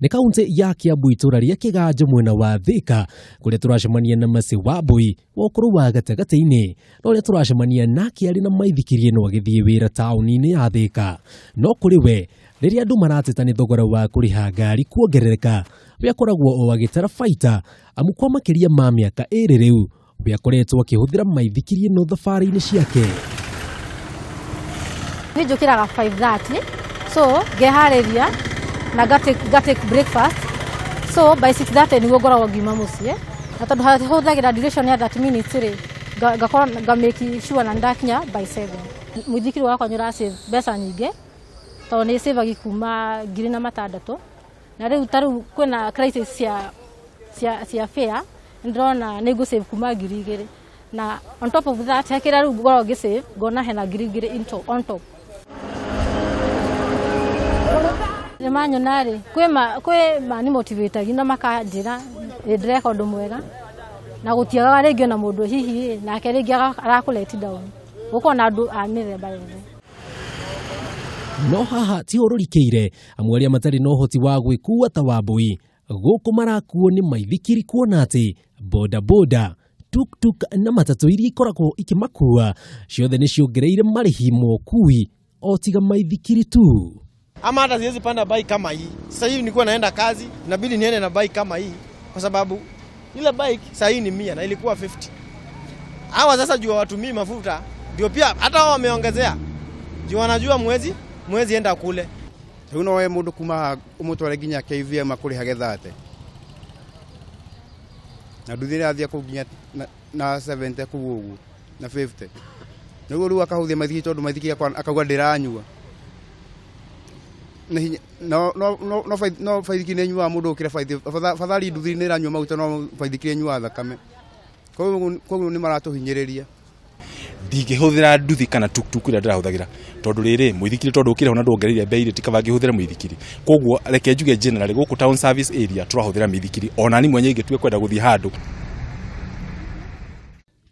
Nĩ kaunti ya Kiambu, itũra rĩa Kĩganjo mwena wa Thika, kũrĩa tũracemania na Mercy Wambui wa ũkũrũ wa gatagatĩ-inĩ, na ũrĩa tũracemania nake arĩ na maithikiri ĩno agĩthiĩ wĩra taũni-inĩ ya Thika. No kũrĩ we, rĩrĩa andũ marateta nĩ thogora wa kũrĩha ngari kuongerereka, we akoragwo o agĩtara baita, amu kwa makĩria ma mĩaka 2 rĩu we akoretwo akĩhũthĩra maithikiri ĩno thabarĩ-inĩ ciake. Niĩ njũkĩraga 5:30, so ngeharĩria na nga take breakfast, so by 6:30 nĩguo ngoragwo ngiuma mũciĩ, na tondũ hũthagĩra duration ya 30 minutes rĩ, ngakorwo nga make sure na nĩndakinya by 7. Mũithikiri wakwa nĩ ũra save mbeca nyingĩ, tondũ nĩ save kuma 6,000, na rĩu ta rĩu kwĩna crisis cia fare, nĩndĩrona nĩ ngũ save kuma 2,000, na on top of that he kĩrĩa rĩu ngoragwo ngĩ save, ngona hena 2,000 into on top. Nĩ manyona rĩ, kwĩ mani motivate na makanjĩra ĩ ndĩreka ũndũ mwega, na gũtiagaga rĩngĩ ona mũndũ hihi ĩ, nake rĩngĩ arakũ let down. Gũkorwo na andũ a mĩthemba yothe. No haha tiho rũrikĩire, amu arĩa matarĩ na ũhoti wa gwĩkua ta Wambui gũkũ marakuo nĩ maithikiri, kuona atĩ boda boda, tuktuk na matatũ iria ikoragwo ikĩmakua ciothe nĩ ciongereire marĩhi ma ũkui o tiga maithikiri tu. Ama hata siwezi panda bike kama hii. Sasa hivi nilikuwa naenda kazi, inabidi niende na bike kama hii kwa sababu ile bike sasa hii ni 100 na ilikuwa 50. Hawa sasa juu hawatumii mafuta ndio pia hata wao wameongezea. Juu wanajua mwezi enda kule. Rĩu no we mũndũ kuma ũmũtware nginya KVM akũrĩhage 30, na nduthi ĩrathiĩ kũu nginya na 70 kũu ũguo na 50, nĩguo rĩu akahũthia maithikiri, tondũ maithikiri akauga ndĩranyua. Nĩ hinya no baithikiri nĩ ĩnyuaga mũndũ gũkĩra bathari. Nduthi nĩ ĩranyua maguta, no baithikiri ĩnyuaga thakame. Koguo nĩ maratũhinyĩrĩria. Ndingĩhũthĩra nduthi kana tuktuk ĩrĩa ndĩrahũthagĩra, tondũ rĩrĩ mũithikiri, tondũ ũkĩrĩho na ndwongereire bei rĩ, ti kaba ngĩhũthĩre mũithikiri. Koguo reke njuge generally gũkũ town service area tũrahũthĩra mĩithikiri, ona ni mwenye ingĩtue kwenda gũthiĩ handũ.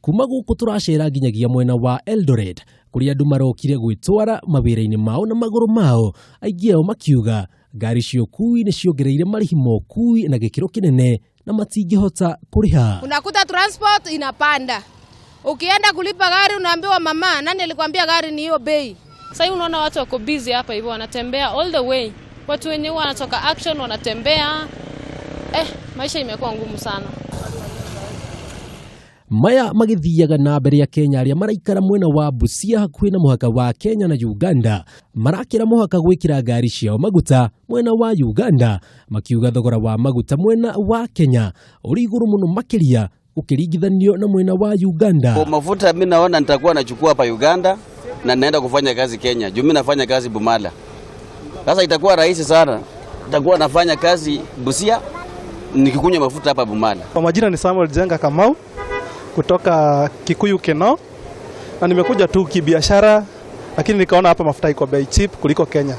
Kuma gũkũ tũracera nginyagia mwena wa Eldoret, kũrĩa andũ marokire gwĩtwara mawĩra-inĩ mao na magũrũ mao, aingĩ ao makiuga ngari cia ũkui nĩ ciongereire marĩhi ma ũkui na gĩkĩro kĩnene na matingĩhota kũrĩha. Unakuta transport inapanda. Ukienda kulipa gari unaambiwa, "Mama, nani alikwambia gari ni hiyo bei?" Sasa unaona watu wako busy hapa hivyo wanatembea all the way. Watu wenye wanatoka action wanatembea. Maisha imekuwa ngumu sana. Maya magĩthiaga na mbere ya Kenya arĩa maraikara mwena wa Busia hakuhĩ na mũhaka wa Kenya na Uganda marakĩra mũhaka gwĩkĩra ngari ciao maguta mwena wa Uganda, makiuga thogora wa maguta mwena wa Kenya ũrĩ igũrũ mũno makĩria ũkĩringithanio na mwena wa Uganda. Kwa mafuta mimi naona nitakuwa nachukua hapa Uganda na naenda kufanya kazi Kenya. Juu mimi nafanya kazi Bumala. Sasa itakuwa rahisi sana. Nitakuwa nafanya kazi Busia nikikunywa mafuta hapa Bumala. Kwa majina ni Samuel Jenga Kamau kutoka Kikuyu Keno, na nimekuja tu kibiashara, lakini nikaona hapa mafuta iko bei cheap kuliko Kenya.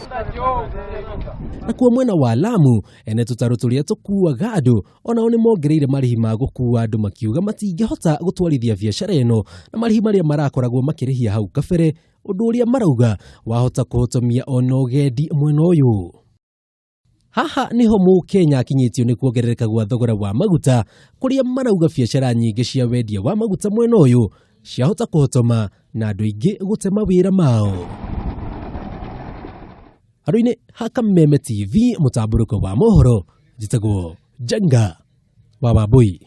Nakuo mwena wa Lamu, ene tũtarũ tũrĩa tũkuaga andũ onao nĩ mongereire marĩhi ma gũkua andũ, makiuga matingĩhota gũtwarithia biacara ĩno na marĩhi marĩa marakoragwo makĩrĩhia hau kabere, ũndũ ũrĩa marauga wahota kũhotomia ona ũgendi mwena ũyũ. Haha niho mũkenya akinyĩtio nĩ kuongerereka gwa thogora wa maguta, kũrĩa marauga biacara nyingĩ cia wendia wa maguta mwena ũyũ ciahota kũhotoma na andũ aingĩ gũte mawĩra mao. Handũ-inĩ ha Kameme TV, mũtambũrũko wa mohoro, njĩtagwo Njenga wa Wambui.